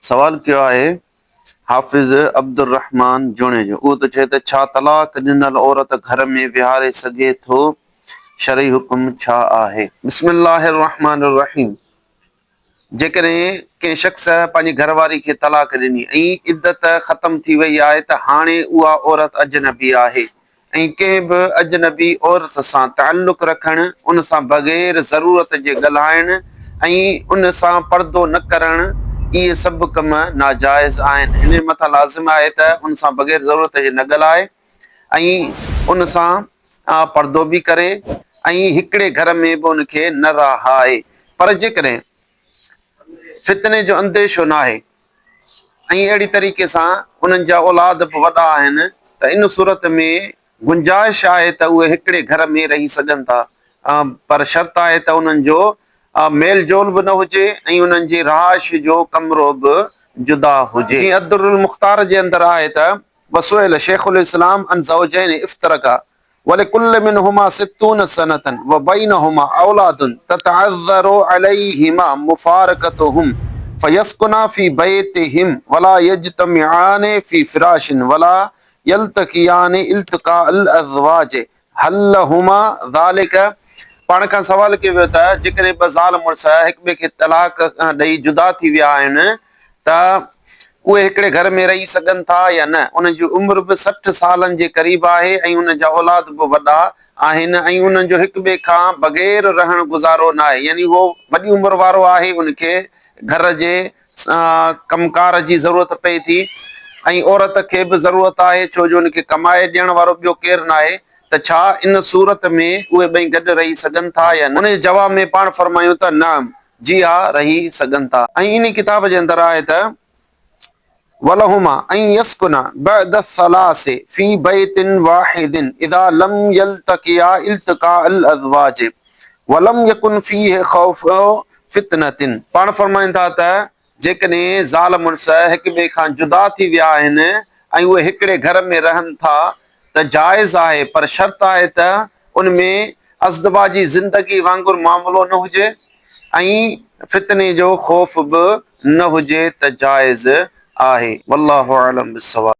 سوال ڪيو آهي حافظ عبدالرحمان جوڻيجو اهو ٿو چئي ته ڇا طلاق ڏنل عورت گهر ۾ ويهاري سگهي ٿو شرعي حڪم ڇا آهي؟ بسم الله الرحمٰن الرحيم جيڪڏهن ڪنهن شخص پنهنجي گهر واري کي طلاق ڏني ۽ عدت ختم ٿي وئي آهي ته هاڻي اها عورت اجنبي آهي ۽ ڪنهن به اجنبي عورت سان تعلق رکڻ، ان سان بغير ضرورت جي ڳالهائڻ ۽ ان سان پردو نه ڪرڻ، اهي سڀ ڪم ناجائز آهن. هن جي مٿان لازم آهي ته ان سان بغير ضرورت جي نه ڳالهائي ۽ ان سان پردو به ڪري ۽ هڪڙي گهر ۾ به ان کي نه رهائي. پر جيڪڏهن فتني جو انديشو ناهي ۽ اهڙي طريقي سان انهن جا اولاد به وڏا آهن ته ان صورت ۾ گنجائش آهي ته اهي هڪڙي گهر ۾ رهي سگهن ٿا پر شرط آهي ته انهن جو ميل جول به نه هجي ۽ انهن جي رهائش جو ڪمرو به جدا هجي. جيئن الدر المختار جي اندر آهي ته وسئل شيخ الاسلام عن زوجين افترقا ولڪل منهما ستون سنة وبينهما اولاد تتعذر عليهما مفارقتهم فيسڪنا في بيتهم ولا يجتمعان في فراش ولا يلتقيان التقاء الازواج هل لهما ذلڪ پاڻ کان سوال ڪيو ويو ته جيڪڏهن ٻه زال مڙس هڪ ٻئي کي طلاق ڏئي جدا ٿي ويا آهن ته اهي هڪڙي گهر ۾ رهي سگهن ٿا يا نه؟ انهن جي عمر به 60 سالن جي قريب آهي ۽ انهن جا اولاد به وڏا آهن ۽ انهن جو هڪ ٻئي کان بغير رهڻ گذارو ناهي يعني اهو وڏي عمر وارو آهي ان کي گهر جي ڪم ڪار جي ضرورت پئي ٿي ۽ عورت کي به ضرورت آهي ڇو جو ان کي ڪمائي ڏيڻ وارو ٻيو ڪير ناهي ته ڇا ان صورت ۾ اهي ٻئي گڏ رهي سگهن ٿا يا نه؟ ان جي جواب ۾ پاڻ فرمايون ته نعم جي ها رهي سگهن ٿا ۽ انهي ڪتاب جي اندر آهي ته ولهما ان يسڪنا بعد الثلاث في بيت واحد اذا لم يلتقيا التقاء الازواج ولم يڪن فيه خوف فتنة. پاڻ فرمائن ٿا ته جيڪڏهن زال مڙس هڪ ٻئي کان جدا ٿي ويا آهن ۽ اهي هڪڙي گهر ۾ رهن ٿا ته جائز آهي پر شرط آهي ته ان ۾ ازدواجي زندگي وانگر معاملو نه هجي ۽ فتني جو خوف به نه هجي ته جائز آهي والله اعلم بالصواب.